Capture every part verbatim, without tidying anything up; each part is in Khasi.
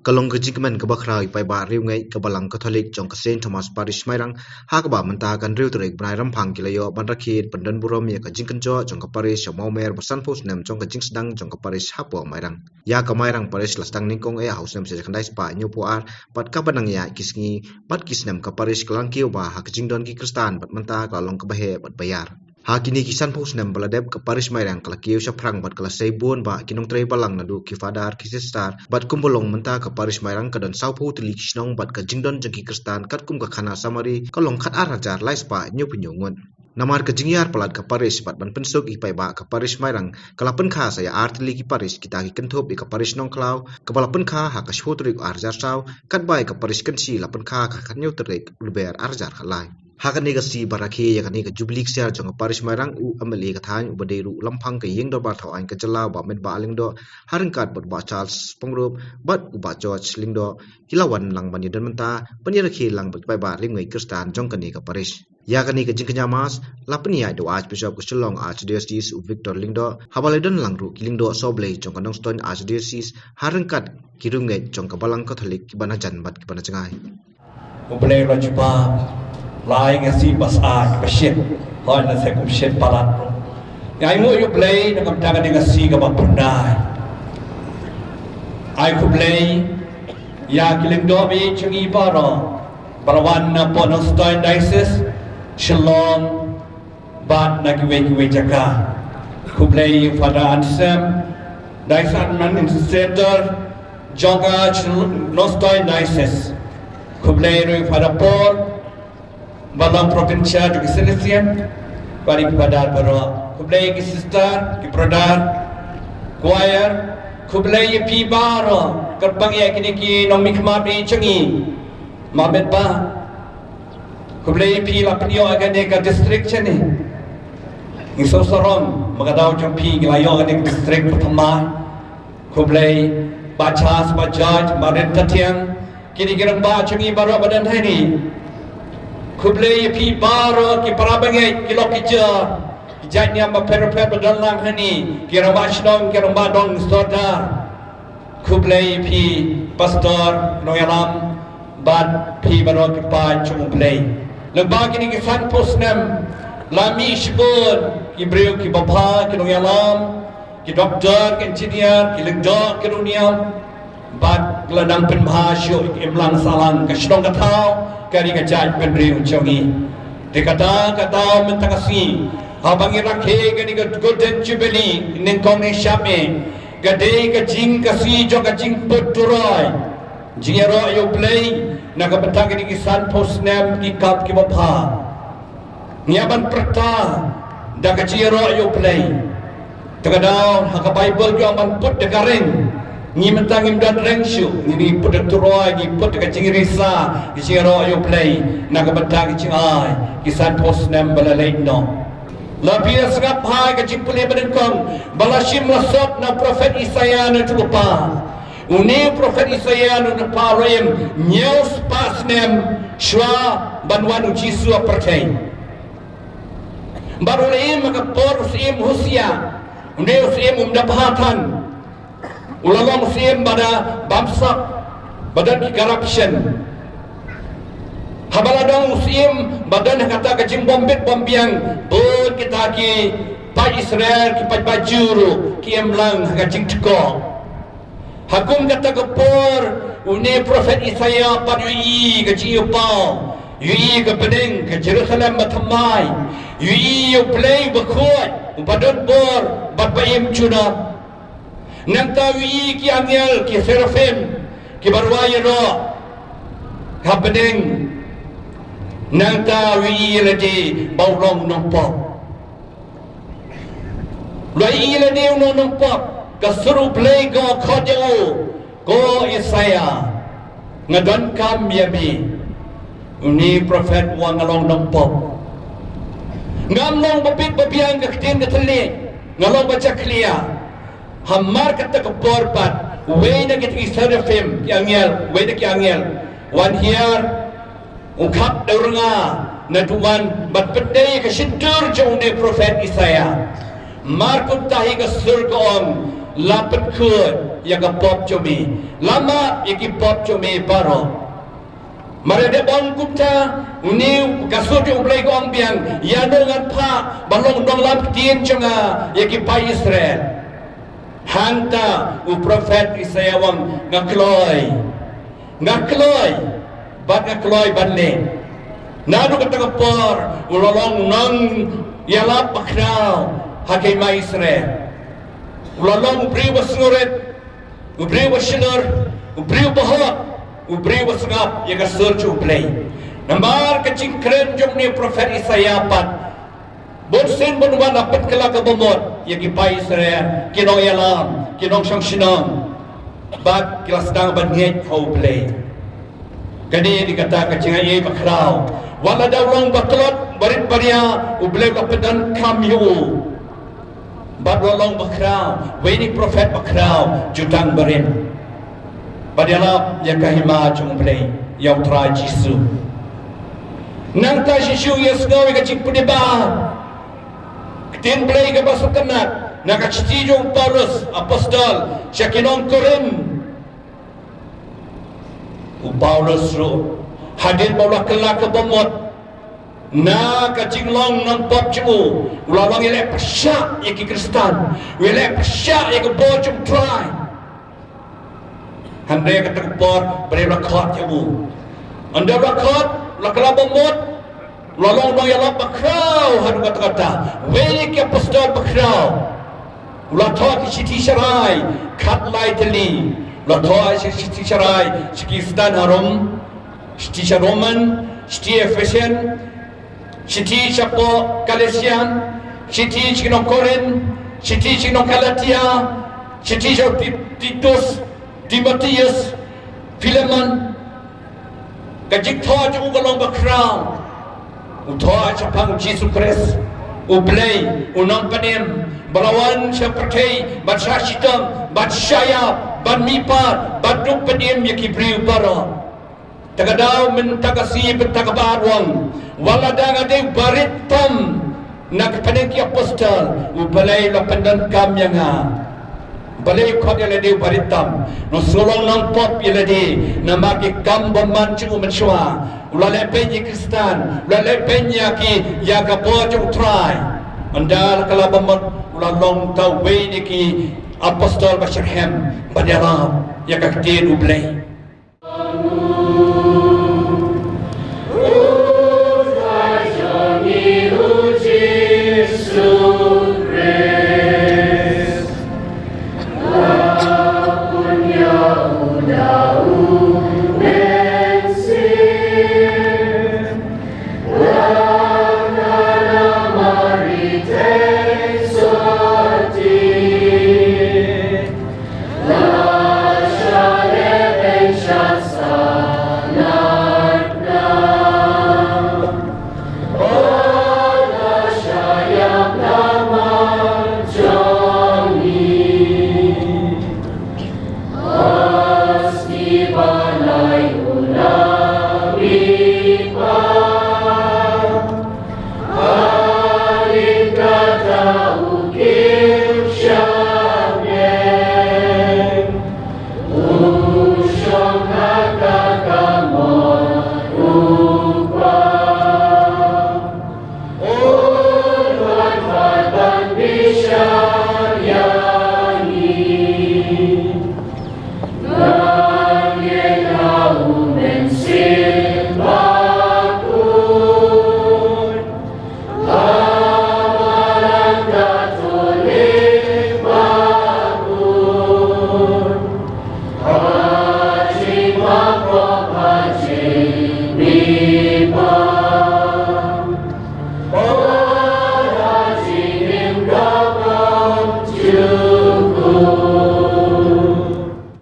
Ka long ka jingkmen kaba khraw ïa ki paidbah riewngeit ka Balang Katholik jong ka Saint Thomas Parish Mairang, ha kaba mynta ka hynriew tarik bnai Rymphang ki la ïoh ban rakhe pyndonburom ïa ka jingkynjoh jong ka parish sha Mawmer ba sanphew snem jong ka jingsdang jong ka parish hapoh Mairang. Ïa ka Mairang Parish la sdang nyngkong eh ha u snem shi hajar khyndai spah hynñiewphew ar, bad kaba nang ïaid ki sngi bad ki snem ka parish ka la kiew bha ha ka jingdon ki Khristan bad mynta ka la long kaba heh bad baïar. Ha kine ki sanphew snem ba la dep, ka parish Mairang ka la kiew shaphrang bad ka la sei bun bah ki nongtrei balang naduh ki father, ki sister, bad kumba long mynta ka parish Mairang ka don sawphew tylli ki shnong bad ka jingdon jong ki Khristan katkum ka khana samari ka long khatar hajar lai spah hynñiewphew hynñiew ngut. Namar ka jingïar palat ka parish bad ban pynsuk ïa ki paidbah, ka parish Mairang ka la pynkha sa ïa ar tylli ki parish, kita ki kynthup ïa ka parish Nongkhlaw kaba la pynkha ha ka shiphew tarik ar hajar saw, katba ïa ka parish Kynshi la pynkha ha ka khathynñiew tarik Lber ar hajar khatlai. Ha kane ka sngi ba rakhe ïa kane ka jubili ksiar jong ka parish Mairang, u M L A ka thaiñ uba dei ruh u Lamphang ka ïing dorbar thaw aiñ ka jylla, u Bah Metbah Lyngdoh, ha ryngkat bad u Bah Charles Pyngrope bad u Bah George Lyngdoh, ki la wan lang ban ïadon bynta ban ïarakhe lang bad ki paidbah riewngeit Khristan jong kane ka parish. Ïa kane ka jingkñia mass la pynïaid da u Archbishop ka Shillong Archdiocese, u Victor Lyngdoh, haba la ïadon lang ruh ki lyngdoh sawblei jong ka Nongstoiñ Archdiocese, ha ryngkat ki riewngeit jong ka Balang Katholik kiba na jan bad kiba na jngai. U Blei u la jubab, la ai nga sngi ba sah, ba shit. Hooid, la sah kum shit palat ruh. Nga ainguh ïa u Blei na ka bynta kane ka sngi kaba pyndait. Ai khublei ïa ki lyngdoh ba ïeit jong ngi baroh, ba la wan na poh Nongstoiñ Diocese, Shillong, bad na kiwei kiwei jaka. Khublei Father Anselm, Diocese Administrator jong ka Nongstoiñ Diocese. Khublei ruh Father Paul, ba long Provincial jong ki Salesian, bad ïa ki Father baroh. Khublei ki sister, ki brother, choir. Khublei ïa phi baroh, kyrpang ïa kine ki nongmihkhmat ba ïeit jong ngi. Bah Metbah, khublei ïa phi, la pynïoh ïa kane ka district shane. Ngi sngewsarong ba ka daw jong phi ngi la ïoh ïa kane ka district ba thymmai. Khublei Bah Charles, Bah George, Bah Ryntathiang, kine ki rangbah jong ngi baroh ba don hangne. Khublei ïa phi baroh ki para bangeit, ki lok ki jor, ki jait niam bapher bapher ba don lang hangne, ki rangbah shnong, ki rangbah dong sordar. Khublei ïa phi Pastor, ki nongïalam, bad phi baroh ki paid jong U Blei. Lyngba kine ki sanphew snem la mih shibun ki briew kiba bha, ki nongïalam, ki doktor, ki engineer, ki lyngdoh, ki riewniam, bad la nang pynbha shuh ïa ka imlang sahlang ka shnong ka thaw, ka ri ka jaitbynriew jong ngi. Te kata ka daw mynta ka sngi, haba ngi rakhe kane ka Golden Jubilee, nyngkong ne shane, ka dei ka jing, ka sngi jong ka jingput turoi, jingïaroh ïa U Blei na ka bynta kine ki sanphew snem ki kam kiba bha. Ngi ïa ban pyrta da ka jingïaroh ïa U Blei. Te ka daw ha ka Baibl ki ong ban put da ka ring. Ngi mynta ngim don ring shuh, ngi put da turoi, ngi put da ka jingrisa, ka jingïaroh ïa U Blei na ka bynta ka jingai ki sanphew snem ba la leit noh. La phi ïa sngap ha ka jingpule ba nyngkong ba la shim la sot na u prophet Isaïah na u lypa. Une u prophet Isaïah u la im hynñiew spah snem shuwa ban wan u Jisu ha pyrthei. Bad u la im ha ka por u syiem Hosea. Une u syiem um da bha than. U la long u syiem ba da bamsap, ba don ki corruption. Haba la don u syiem ba don ha kata ka jingbym bit bym biang, bun kita ki paid Israel, ki paidbah Jiw ruh ki im lang ha ka jingtkoh. Ha kum kata ka por, une u prophet Isaïah pat u ïohi ka jingïohi, u ïohi ka bneng ka Jerusalem ba thymmai, u ïohi ïa U Blei bakhuid, uba don bor bad ba im junom. Nangta u ïohi ki angel, ki seraphim, kiba rwai ïaroh ha bneng. Nangta u ïohi ïa lade ba u long u nongpop. U la ïohi ïa lade u nongpop, ka sur U Blei ka khot ïa u, ko Isaïah, nga donkam ïa me. Une u prophet u ong nga long nongpop. Ngam long ba bit ba biang ka ktien ka thylliej, nga long ba jakhlia. Hamar kata ka por pat, uwei na kita ki seraphim, ki angel, uwei na ki angel, wan hiar, u khap da u rnga naduh wan bad pyndei ïa ka shyntur jong une u prophet Isaïah. Mar kumta hi ka sur ka ong, la pynkhuid, ïa ka pop jong me, la map ïa ki pop jong me baroh. Mar ïa dep ong kumta, une ka sur jong U Blei ka ong biang, ïa no ngan phah ban long nonglam ktien jong nga ïa ki paid Israel? Hangta u prophet Isaïah u ong, nga kloi. Nga kloi, bad nga kloi ban leh. Naduh kata ka por u la long nongïalap bakhraw ha ka hima Israel. U la long u briew ba sngewrit, u briew ba shlur, u briew ba hok, u briew ba sngap ïa ka sur jong U Blei. Namar ka jingkren jong une u prophet Isaïah pat, bun sien bun wan la pynkylla ka bamut ïa ki paid Israel, ki nongïalam, ki nongshong shnong, bad ki la sdang ban ngeit ha U Blei. Kane dei kata ka jingai ei bakhraw. Wat la da u long ba tlot, barit baria, U Blei u la pyndonkam ïa u. Bad u la long bakhraw, uwei na ki prophet bakhraw, jutang barim. Bad ïalap ïa ka hima jong U Blei, ïa U Trai Jisu. Nangta Jisu u ïasngew ïa ka jingpynïaid ktien Blei kaba sngewtynnat na ka shithi jong u Paulus apostol sha ki nong Korinth. U Paulus ruh, hadien ba u la kylla ka bamut na ka jinglong nongpop jong u, u la long ïaleh pyrshah ïa ki Khristan, u ïaleh pyrshah ïa ka bor jong U Trai. Hynrei kata ka por, briew la khot ïa u. Ynda u la khot, u la kylla bamut, u la long nongïalap bakhraw haduh katta katta. Uwei na ki apostol bakhraw. U la thoh ki shithi sharai khatlai tylli. U la thoh ki shithi sharai sha ki Khristan ha Rom, shithi sha Roman, shithi Ephesian, shithi shapoh Galatian, shithi sha ki nong Korinth, shithi sha ki nong Galatia, shithi sha Ti-, Titus, Timotheus, Philemon. Ka jingthoh jong u ka long bakhraw. U thoh shaphang U Jisu Khrist, U Blei, U Nongpynim ba la wan sha pyrthei ban shah shitom, ban shah ïap, ban mihpat, ban dup pynim ïa ki briew baroh. Ta ka daw mynta ka sngi, mynta ka bar u ong, wat la da nga dei u barit tam na ka pdeng ki apostol, U Blei u la pyndonkam ïa nga. U Blei u khot ïa lade u barit tam. Ngi shu long nongpop ïa lade namar ki kam bymman jong u mynshuwa. U la leh beiñ ïa ki Khristan, u la leh beiñ ïa ki, ïa ka bor jong U Trai. Ynda la kylla bamut, u la long uta uwei na ki apostol ba shitrhem ban ïalap ïa ka ktien U Blei.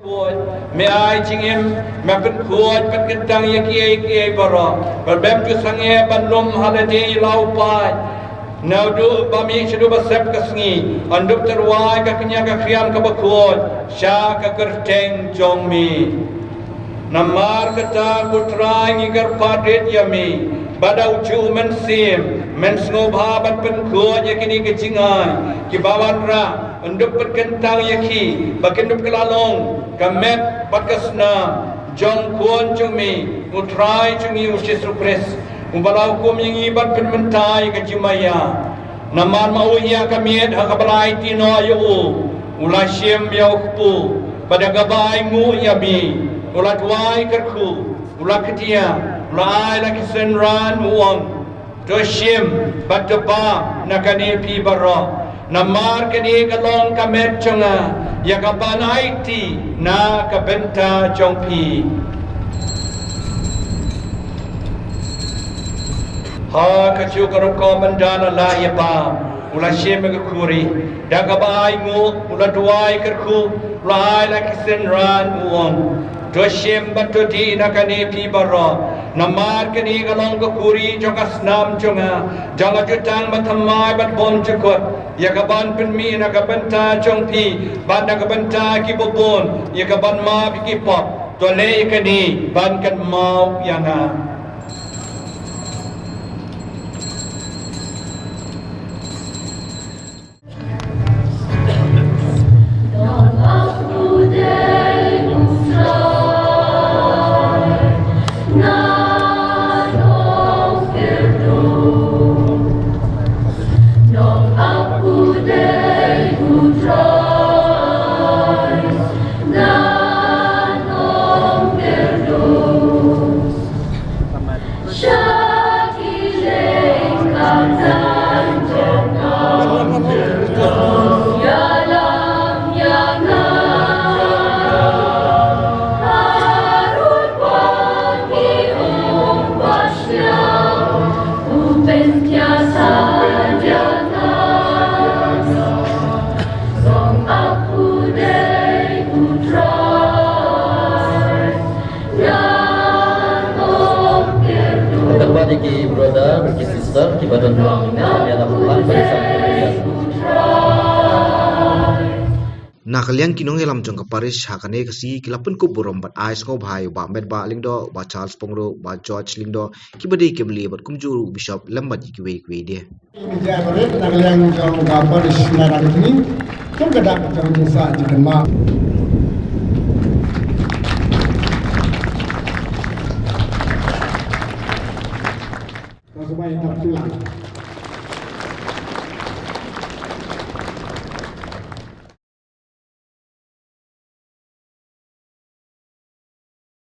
Khuid, me ai jingim, me pynkhuid, pynkyntang ïa kiei kiei baroh. Bad mem ju sangeh ban lum ha lade ïa la u paid. Naduh ba mih shaduh ba sep ka sngi, yn dup tyrwa ïa ka kñia ka khriam kaba khuid sha ka kyrteng jong me. Namar kata ko Trai ngi kyrpad rit ïa me, ba da u juh u Mynsiem, Men sngewbha ban pynkhuid ïa kine ki jingai kiba wanrah, yn dup pynkyntang ïa ki ba kin dup kylla long ka met bad ka snam jong u Khun jong me, u Trai jong ngi u Jisu Khrist, uba la hukum ïa ngi ban pynmynta ïa ka jingmaïa. Namar ma u ïa ka miet ha kaba la aiti noh ïa u, u la shim ïa u kpu, bad da kaba ainguh ïa me, u la duwai kyrkhu, u la kdiah, u la ai la ki synran, u ong: To shim bad to bam na kane phi baroh, namar kane ka long ka met jong nga, ïa kaban aiti na ka bynta jong phi. Ha kajuh ka rukom ynda la lah ïa bam, u la shim ïa ka khuri, da kaba ainguh, u la duwai kyrkhu, u la ai la ki synran, u ong: To shim bad to dih na kane phi baroh, namar kane ka long ka khuri jong ka snam jong nga, jong ka jutang bathymmai bad bymjukut, ïa kaban pynmih na ka bynta jong phi bad na ka bynta kiba bun, ïa kaban map ïa ki pop. To leh ïa kane ban kynmaw ïa nga. Kyrpad ïa ki brother bad ki sister kiba don ïa la plang bad sa. Na ka liang ki nongïalam jong ka parish ha kane ka sngi ki la pynkup burom bad ai sngewbha ïa u Bah Metbah Lyngdoh, u Bah Charles Pyngrope, u Bah George Lyngdoh, kiba dei ki M L A bad kumjuh ruh u Bishop lem bad ïa kiwei kiwei de. Ïa barit na ka liang jong ka parish na ka sngi, kum ka dak jong jingsah jingkynmaw. Ka sumai tap tulang.